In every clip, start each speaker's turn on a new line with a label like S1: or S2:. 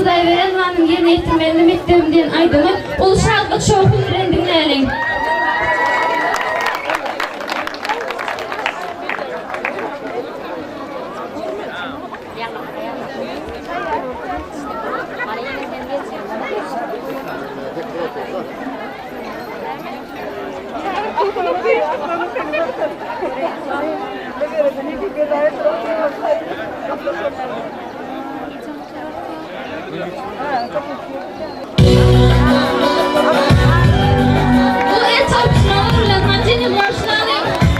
S1: Hudaýberenowanyň ýerine ýetirmeginde Mekdebim diýen aýdymy uly şatlyk-şowhun bilen diňläliň. Bu el çarpyşmalar bilen Hajyny garşylalyň.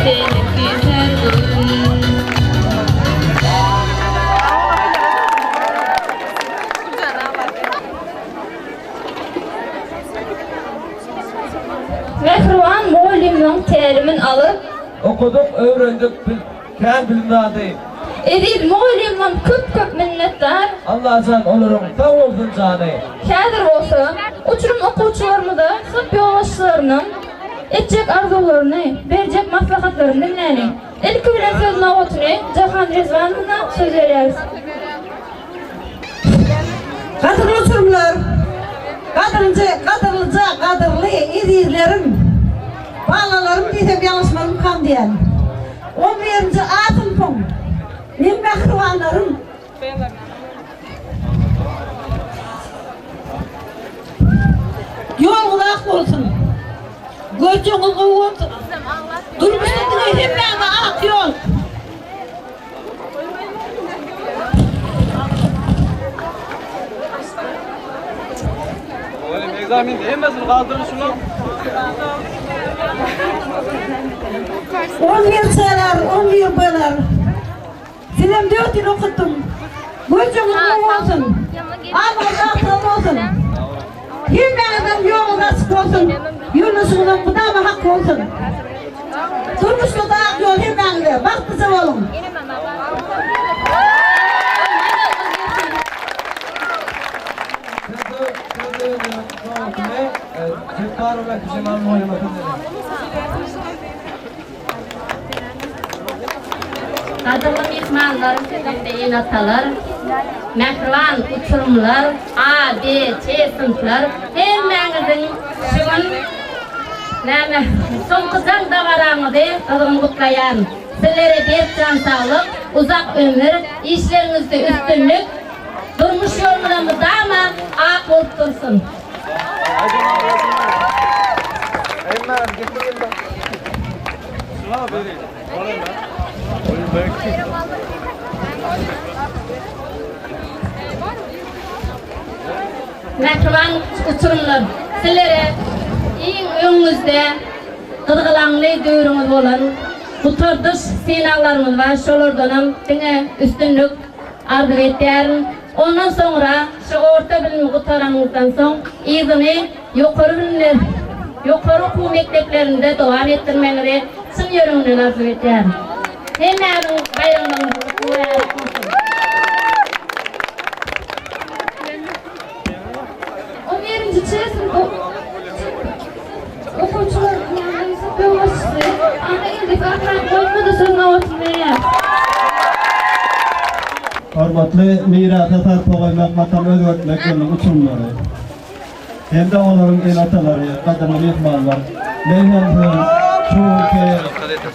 S1: Seniňki her gün. Mähriban mugallymyň tälimin alyp.
S2: Okadyk, öwrendik, bil, kän bilim zady.
S1: Eziz mugallymdan köp-köp minnetdar.
S2: Allajan olaryň sag bolsun jany.
S1: Häzir bolsa, uçurym okuwçylarymyza synp ýolbaşçylarynyň etjek arzuwlaryny, berjek maslahatlaryny diňläliň. Ilki bilen söz nobatyny Jahan Rezwanowna söz berýäris.
S3: Gadyrly uçurymlar, gadyrlyja, gadyrlyja, gadyrly ezizlerim, balalarym diýsem ýalňyşmazmykam diýýän. On birinji A synpyň meň mähribanlarym. Ýoluňyz ak bolsun! Görjegiňiz gowy bolsun! Durmuşda diňe hemmäňize ak ýol! On bir C'ler, on bir B'ler. Sizem dört ýyl okutdym. Görjegiňiz gowy bolsun. Alnyňyz agtygyň bolsun. Hemmäňiziň ýoluňyz açyk bolsun. Ýoldaşyňyzyň mydama hak bolsun. Durmuşda ak ýol hemmäňize. Bagtlyja boluň.
S1: Gadyrly myhmanlar hem-de ene-atalar, mähriban uçurymlar, A, B, C synplar, hemmäňiziň şu gün näme, soňky jaň dabaraňyzy gyzgyn gutlaýaryn. Sizlere berk jan saglyk, uzak ömür, işleriňizde üstünlik, durmuş ýoluňyzam mydama ak bolup dursun! Mähriban uçurymlar, sizlere iň öňüňizde gyzgalaňly döwrüňiz bolan gutardyş synaglaryňyz bar, şolardanam diňe üstünlik arzuw etýärin. Ondan soňra şu orta bilimi gutaranyňyzdan soň yzyny ýokary bilimler, ýokary okuw mekdeplerinde dowam etdirmegiňizi çyn ýüregimden arzuw edýärin. Hemmäňiziň baýramlaryňyz mübärek bolsun! On birinji Ç synp okuwçylarynyň ýanynda synp ýolbaşçysy Annageldi Arkaýyn goýmady söz nobatyny berýär.
S4: Hormatly Mirasa sarpa goýmak Watany özgertmek ýylynyň uçurymlary hem-de olaryň ene-atalary, gadyrly myhmanlar, men hem siziň şu günki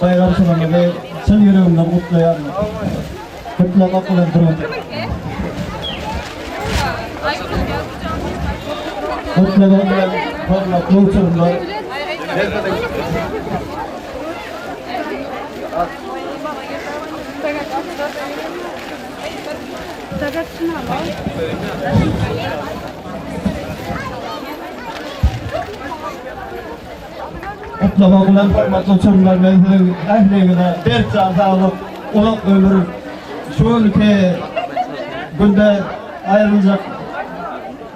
S4: baýramçylygyňyzy çyn ýüregimden gutlaýaryn. Gutlamak bilen durun. Gutlamak bilen hormatly uçurymlar, men siziň Gutlamak bilen hormatly uçurymlar men siziň ähliňize berk jan saglyk, uzak ömür, şu günki günde aýryljak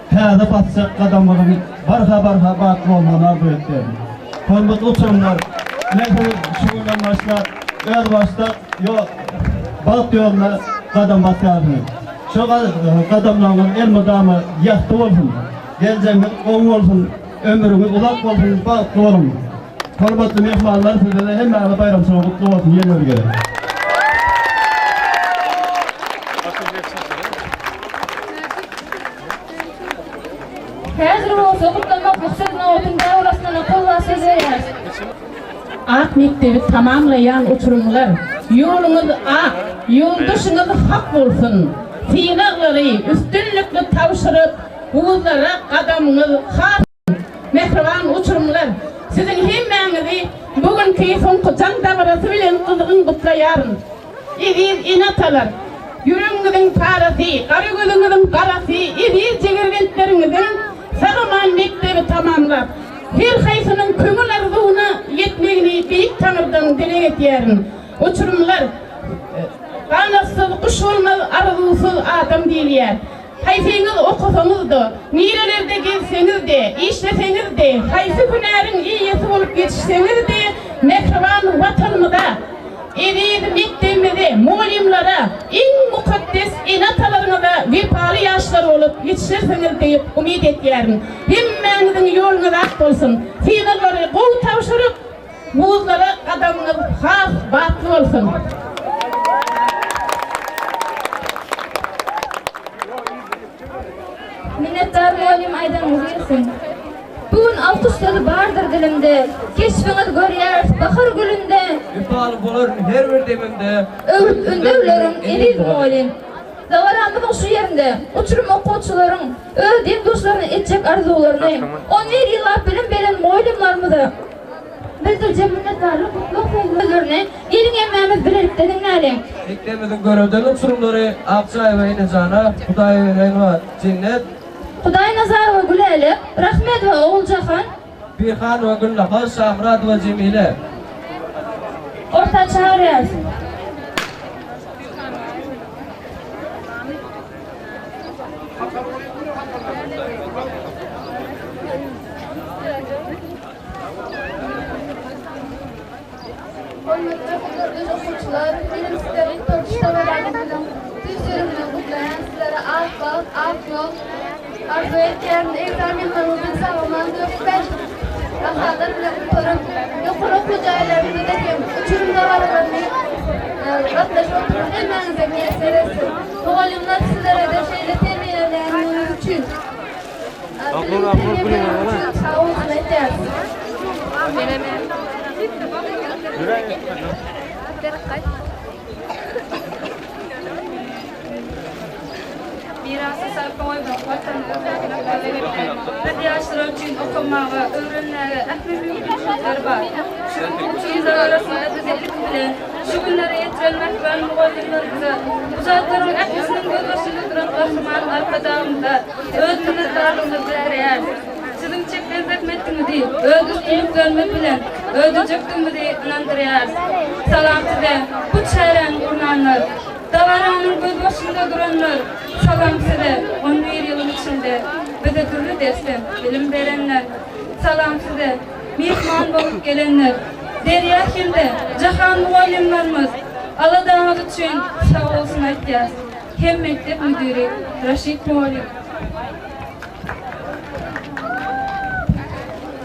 S4: täze basjak gadamyňyzyň barha-barha batly bolmagyny arzuw etýärin. Hormatly uçurymlar, men siziň şu günden başlap özbaşdak ýol, bagt ýoluna gadam basýarsyňyz. Şu gadamlaryňyz elmydama ýagty bolsun, geljegiňiz gowy bolsun, ömrüňiz uzak bolsun, bagtly boluň! Hormatly myhmanlar, size-de hemmäňize baýramçylyk gutly bolsun ýene bir gezek!
S1: Häzir bolsa gutlamaklyk söz nobatyny Dawul Asmana Kolla söz berýäris.
S5: Ak mekdebi tamamlaýan uçurymlar, ýoluňyz ak, ýoldaşyňyz hak bolsun! Synaglary üstünlikli tabşyryp, guzlara gadamyňyz has Mähriban uçurymlar, siziň hemmäňizi bu günki soňky jaň dabarasy bilen gyzgyn gutlaýaryn. Eziz ene-atalar, ýüregiňiziň parasy, gara gözüňiziň garasy, eziz jigerbentleriňiziň sag-aman mekdebi tamamlap, her haýsynyň köňül arzuwyna. ýetmegini Beýik Taňrydan dileg edýärin. Uçurymlar, Ganatsyz guş bolmaz, arzuwsyz adam diýilýär. Haýsyňyz okasaňyz-da, nirelerde gezseňiz-de, işleseňiz-de, haýsy hünäriň eýesi bolup ýetişseňiz-de, mähriban Watanymyza, eziz mekdebimize, mugallymlara, iň mukaddes ene-atalaryňyza wepaly ýaşlar bolup ýetişersiňiz diýip umyt edýärin. Hemmäňiziň ýoluňyz ak bolsun! Synaglary gowy tabşyryp, Buzlara gadamyňyz has batly bolsun!
S1: Minnetdar mugallym aýdanyňyz gelsin. Bu gün alkyş sözi bardyr dilimde, Keşbiňiz görýäris bahar gülünde.
S2: Wepaly bolaryn her bir demimde.
S1: Öwüt-ündewleriň eziz mugallym. Dabaramyzyň şu ýerinde uçurym okuwçylaryň öz deň-duşlaryna etjek arzuwlaryny, 11 ýyllap bilim beren mugallymlarymyza, Bildirjek minnetdarlyk gutlag sözlerini geliň hemmämiz bilelikde diňläliň.
S2: Mekdebimiziň göreldeli uçurymlary Akjaýewa Enejana, Hudaýbergenowa Jennet.
S1: Hudaýnazarowa Gülälek, Rahmedowa Oguljahan.
S2: Pirhanowa Gülnahal, Şamyradowa Jemile.
S1: Orta çagyrýarys.
S6: Hormatly gudratly okuwçylar, meniň sizleri gutardyş dabaraňyz bilen tüýs ýüregimden gutlaýan, sizlere ak bagt, ak ýol arzuw etýärin. Ekzamenleriňizi sag-aman 4-5 bahalar bilen gutaryp, ýokary okuw jaýlarynda-da hem uçurym dabaralaryny gatnaşyp oturan hemmäňize miýesser etsin. Mugallymlar sizlere-de şeýle terbiýeleýänligiňiz üçin
S7: Mirasa sarpa goýmak, Watany öwrenmek talap edýär. Biz ýaşlar üçin okamaga, öwrenmäge ähli mümkinçilikler bar. Şu günki uçurym dabarasynda bizi ilki bilen şu günlere ýetiren mähriban mugallymlarymyza, bu zatlaryň ählisiniň gözbaşynda duran Gahryman Arkadagymyza, Öz minnetdarlygymyzy bildirýäris. Siziň çeken zähmetiňizi öz üstünliklerimiz bilen ödejekdigimizi ynandyrýarys. Salam size, bu çäräni gurnanlar, dabaranyň gözbaşynda duranlar, salam size, 11 ýylyň içinde bize dürli dersden bilim berenler, salam size, myhman bolup gelenler, Derýa hem-de Jahan mugallymlarymyz, aladaňyz üçin sagbolsun aýtýarys. Hem mekdep müdiri Raşid mugallym.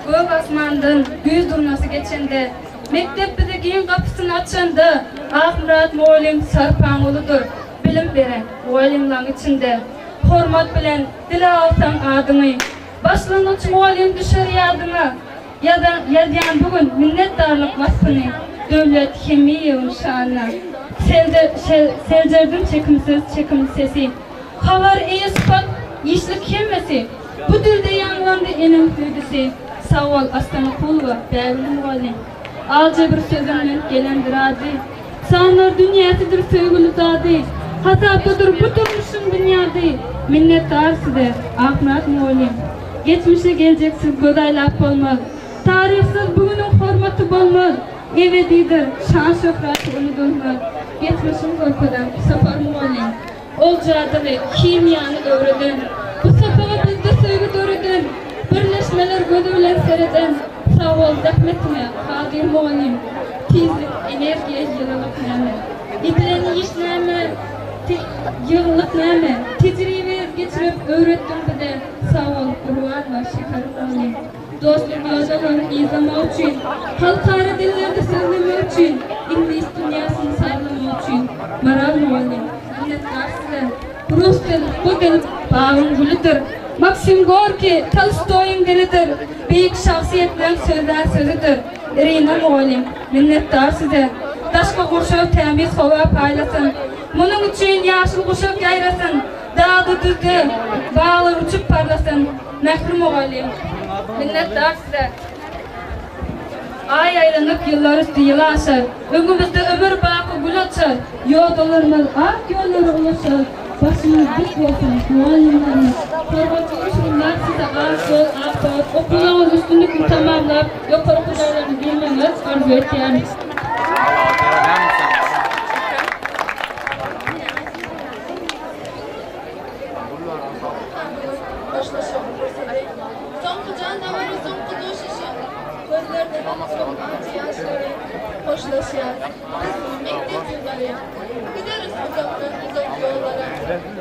S7: Gök asmandan güýz durnasy geçende, Mekdep bize giň gapysyny açanda, Akmyrat mugallym sarpaň uludyr, Bilim beren mugallymlaň içinde. Hormat bilen dile alsaň adyňy, Başlangyç mugallym düşer ýadyňa. Ýazan, ýazýan bu gün minnetdarlyk waspyny Döwlet Hemmiýewiň şanyna. Selde, şel, seljerdim çekimsiz, çekimli sesi. Habar, eýe sypat, işlik hemmesi. Bu dilde ýaňlandy eneň hüwdüsi. Sag bol, Astana Kulowa, Bägül mugallym. Alja bir sözüňden gelendir ady. Sanlar dünýäsidir söýgüli zady. Hasapdadyr bu durmuşyň binýady. Minnetdar size, Akmyrat mugallym. Geçmişe geljeksiz göz aýlap bolmaz. Taryhsyz bu günüň hormaty bolmaz. Ebedidir, şan-şöhraty unudylmaz. Geçmişiň görkezen Sapar mugallym. Ol jadyly himiýany öwreden, Bu sapaga bizde söýgi döreden, Birleşmeler gözi bilen sereden, Sag bol zähmetiňe, Kadyr mugallym! Tizlik, energiýa, ýylylyk näme? Edilen iş näme? Ýylylyk näme? Tejribe geçirip öwretdiň bize, Sag bol, Gurban we Şeker mugallym! Dostluk ýodalaryny yzlamak üçin, Halkara dillerde sözlemek üçin, Iňlis dünýäsini sazlamak üçin, Maral mugallym, minnetdar size! Rus dil, bu dil bagyň gülüdir. Maksim Gorkiý, Tolstoýyň dilidir. Beýik şahsyýetleriň sözlän sözüdir. Irina mugallym, minnetdar size! Daşky gurşaw tämiz howa paýlasyn. Munuň üçin ýaşyl guşak ýaýrasyn. Dagda-düzde baglar uçup parlasyn. Mähri mugallym, minnetdar size! Aý aýlanyp, ýyllar üsti ýyl aşar. Öňümizde ömür baky gül açar. Ýodalarymyz ak ýollara ulaşar. Başyňyz dik bolsun, mugallymlarymyz! Hormatly uçurymlar! Uçurymlar size ak ýol, ak bagt, okuwlaryňyzy üstünlikli tamamlap, ýokary okuw jaýlaryna girmegiňizi arzuw etýän.
S6: Soňky jan dabara soňky duşuşyk, Gözlerde soňky ajy ýaşlary, Hoşlaşýas biz mekdep ýyllary, Gideris uzakdan uzak ýollara.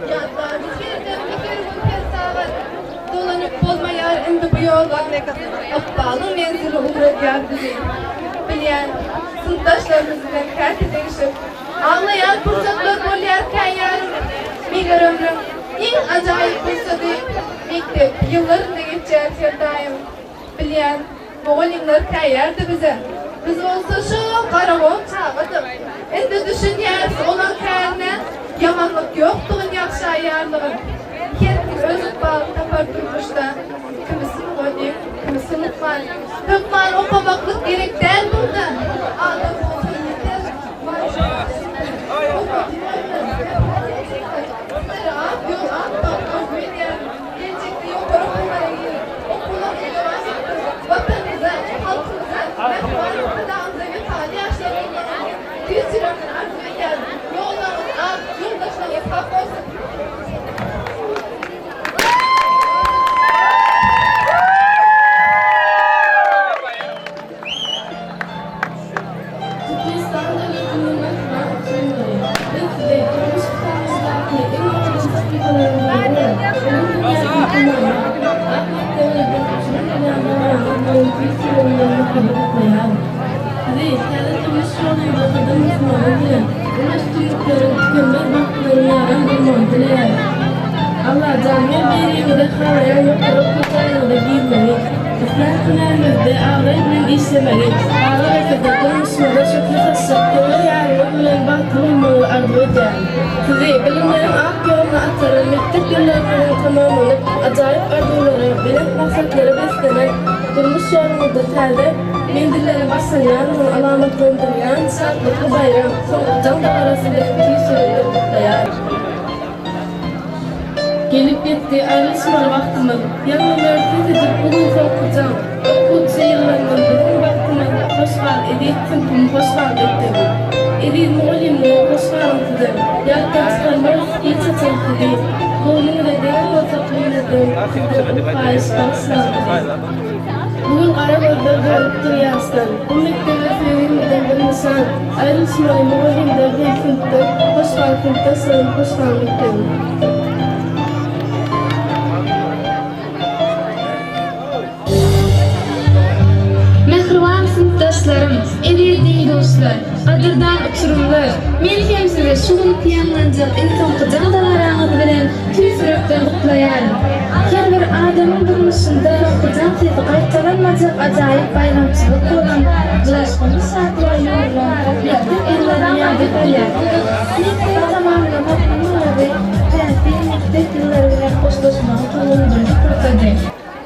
S6: Ýatlarys her demde her gün her sagat, Dolanyp bolmaýar indi bu ýola, Ykbalyň menzili ugradýar bizi. Bilýän, synpdaşlarymyz bilen käte degişip, Aglaýan pursatlar bolýar käýarym. Meger ömrüň iň ajaýyp pursady Mekdep ýyllarynda geçýär her daýym. Bilýän, mugallymlar käýärdi bize. Biz bolsa şo garagol çagadyk. Indi düşünýäris olaň kärine ýamanlyk ýokdugyn ýagşy aýarlygyn. Her kim öz ykbalyny tapar durmuşda. Kimisi mugallym, kimisi lukman. Hökman okamaklyk gerek däl bunda. Adam bolsa ýeter. Sizlere ak ýol, ak bagt arzuw edýärin. Geljekde ýokary okuwlara girip, okuwlaryňyzy dowam etdirip, Watanymyza, halkymyza, mähriban Arkadagymyza wepaly ýaşlar bolmagyňyzy tüýs ýürekden arzuw edýärin. Ýollaryňyz ak, ýoldaşlaryňyz hak bolsun!
S7: Türkmenistan döwletiniň mähriban oturyjylary! Biz sizi durmuş kitabymyzdaky iň owadan sahypalaryň biri bolan bilim dünýäsini tamamlap, ak mekdebimizden uçurum bolýan dabaraňyz bilen tüýs ýüregimden mähirli gutlaýaryn. Sizi täze durmuş ýolunda gadam basmagyňyz bilen uly üstünlikleriň, tükenmez bagtlaryň ýaran bolmagyny dileýäris. Allajan her biriňize halaýan ýokary okuw jaýyňyza girmegi, Islän hünäriňizde abraý bilen işlemegi, galyberse-de, durmuşyňyzda şöhle saçjak söwer ýaryňyz bilen bagtly bolmagyňyzy arzuw edýärin. Sizi bilimleriň ak ýoluna ataran mekdep ýyllaryňyzyň tamamlanyp, ajaýyp arzuwlara, belent maksatlara beslenen durmuş ýoluňyzda täze menzillere başlanýandygyny alamatlandyrýan şatlykly baýram, Soňky jaň dabarasy bilen tüýs ýürekden gutlaýaryn. Gelip ýetdi aýrylyşmaly wagtymyz, Ýaňlanar ses edip bu gün soňky jaň. Okuwçy ýyllarymyz biziň bagtymyz, Hoş gal, eziz synpym, hoş gal, mekdebim. Eziz mugallymlarym, hoş galyň sizem, Ýatdan çykarmarys hiç haçan sizi. Göwnüňize degen bolsak bilmezden, Sizden uly haýyş, bagyşlaň bizi. Bu gün gara gözler dolup dur ýaşdan, Bu mekdebe söýgimizden bir nyşan. Aýrylyşmaly mugallymdan hem synpdan, Hoş gal synpdaşlarym, hoş gal mekdebim.
S8: Mähriban synpdaşlarym, eziz deň-duşlar, gadyrdan uçurymlar! Men hem sizi şu günki ýaňlanjak iň soňky jaň dabaraňyz bilen tüýs ýürekden gutlaýaryn. Her bir adamyň durmuşynda soňky jaň sesi gaýtalanmajak ajaýyp baýramçylyk bolan joşgunly şatlyga ýugrulan mekdep ýyllaryny ýada salýar. Mekdebi tamamlamak munuň özi täsin mekdep ýyllary bilen hoşlaşmagyň tolgundyryjy pursady.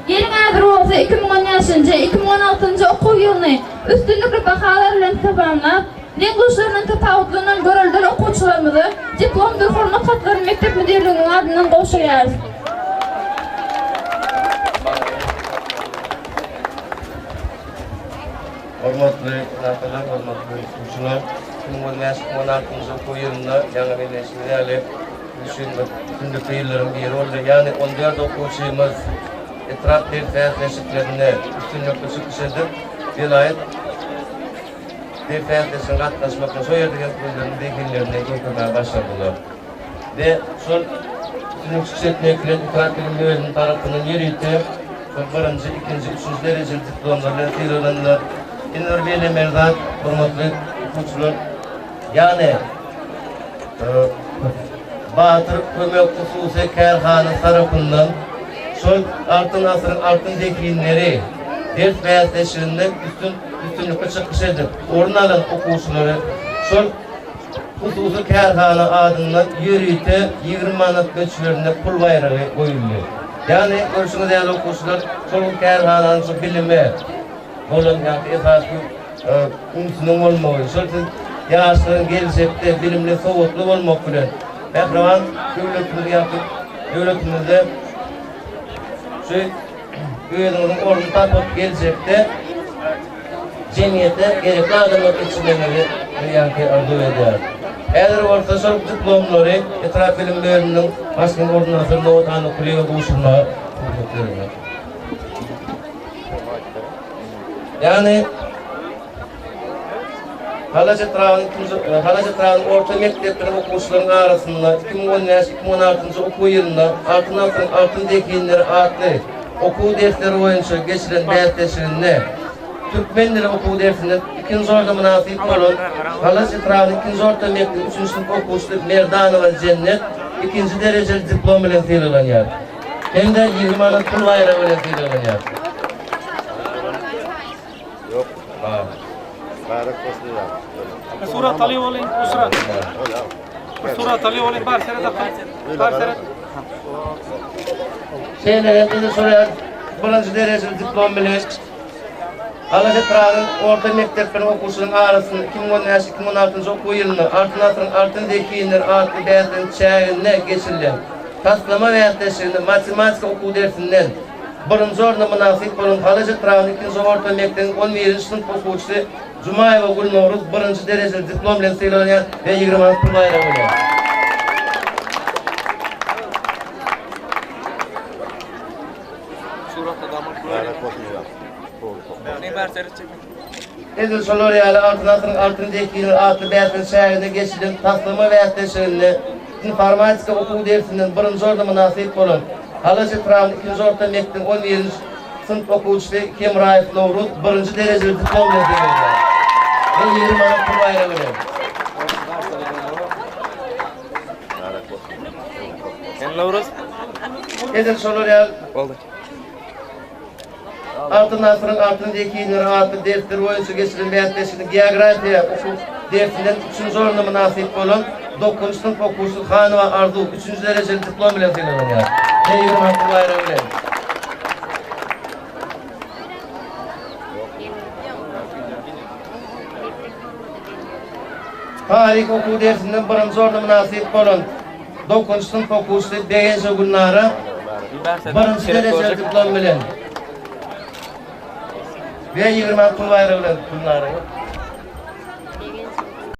S6: Geliň häzir bolsa 2015-nji, 2016-njy okuw ýylyny üstünlikli bahalar bilen tamamlap, deň-duşlaryndan tapawutlanan göreldeli okuwçylarymyza diplomdyr hormat hatlaryny mekdep müdirliginiň adyndan gowşurýarys.
S2: Hormatly ene-atalar, hormatly okuwçylar! 2015, 2016-njy okuw ýylynda ýaňy belleýşimiz ýaly, biz üçin bir üstünlikli ýyllaryň biri boldy. Ýagny 14 okuwçymyz etrap ders bäsleşiklerinde üstünlikli çykyş edip, welaýat ders bäsleşigine gatnaşmak bilen şo ýerde hem özleriniň zehinlerini görkezmäge başardylar. We şol üstünlikli çykyş etmek bilen etrap bilim bölümi tarapyndan ýörite şol birinji, ikinji, üçünji derejeli diplomlar bilen sylaglandylar. Indi bir bellemeli zat, hormatly okuwçylar, ýagny Batyr kömek hususy kärhanasy tarapyndan şol Altyn asyryň altyn zehinleri ders bäsleşiginde üstün üstünlikli çykyş edip, orun alan okuwçylary şol hususy kärhana adyndan ýörite 20 manat möçberinde pul baýragy goýuldy. Ýagny görşüňiz ýaly okuwçylar şol kärhananyň şu bilime bolan ýagny esasy ünsüniň bolmagy, şol siz ýaşlaryň geljekde bilimli, sowatly bolmak bilen, mähriban döwletimizi ýagty döwletimizde. Şu özüňiziň ornuny tapyp geljekde jemgyýete gerekli adamlar ýetişmegiňizi bilýänki arzuw edýäris. Häzir bolsa şol diplomlary etrap bilim bölüminiň başlygynyň orunbasary Nowat Annakulyýewe gowşurmaga rugsat berilýär. Ýagny Halaç etrabynyň ikinji Halaç etrabynyň orta mekdepleriniň okuwçylarynyň arasynda 2015, 2016-njy okuw ýylynda Altyn asyryň altyn zehinleri atly okuw dersleri boýunça geçiren bäsleşiginde türkmen dili okuw dersinden ikinji orna mynasyp bolan Halaç etrabynyň ikinji orta mekdebi üçünji synp okuwçysy Merdanowa Jennet ikinji derejeli diplom bilen sylaglanýar hem-de 20 manat pul baýragy bilen sylaglanýar.
S9: Yok. Bar. Barak olsun ya.
S10: Bir surat alayım olayım. Bir surat. Bir surat alayım olayım. Bar seret Bar seret.
S2: Şeýle hem bizi soraýar, birinji derejeli diplom bilen Halaç etrabynyň orta mekdepleriniň okuwçylarynyň arasynda 2015, 2016-njy okuw ýylynda Altyn asyryň altyn zehinleri atly bäsleşigiň çäginde geçirilen taslama bäsleşiginde matematika okuw dersinden Birinji orna mynasyp bolan Halaç etrabynyň ikinji orta mekdebiniň on birinji synp okuwçysy Jumaýewa Gülnowruz birinji derejeli diplom bilen sylaglanýar we 20 manat pul baýragy bolýar. Edil şolar ýaly Altyn asyryň altyn zehinleri atly bäsleşik çäginde geçirilen taslama bäsleşiginde informatika okuw dersinden birinji orna mynasyp bolan Halaç etrabynyň ikinji orta mekdebiň on birinji synp okuwçysy Hemraýew Nowruz birinji derejeli diplom bilen sylaglanýar we 20 manat pul baýragy bilen. Edil şolar ýaly Altyn asyryň altyn zehinleri atly dersler boýunça geçirilen bäsleşigiň geografiýa okuw dersinden üçünji orna mynasyp bolan dokuzynjy synp okuwçysy Hanowa Arzuw üçünji derejeli diplom bilen sylaglanýar. Teýgir Magtym baýragy bilen. Taryh okuw dersinden birinji orna mynasyp bolan dokuzynjy synp okuwçysy Begenje Gülnara birinji derejeli diplom bilen we 20 pul baýragy bilen Gülnara.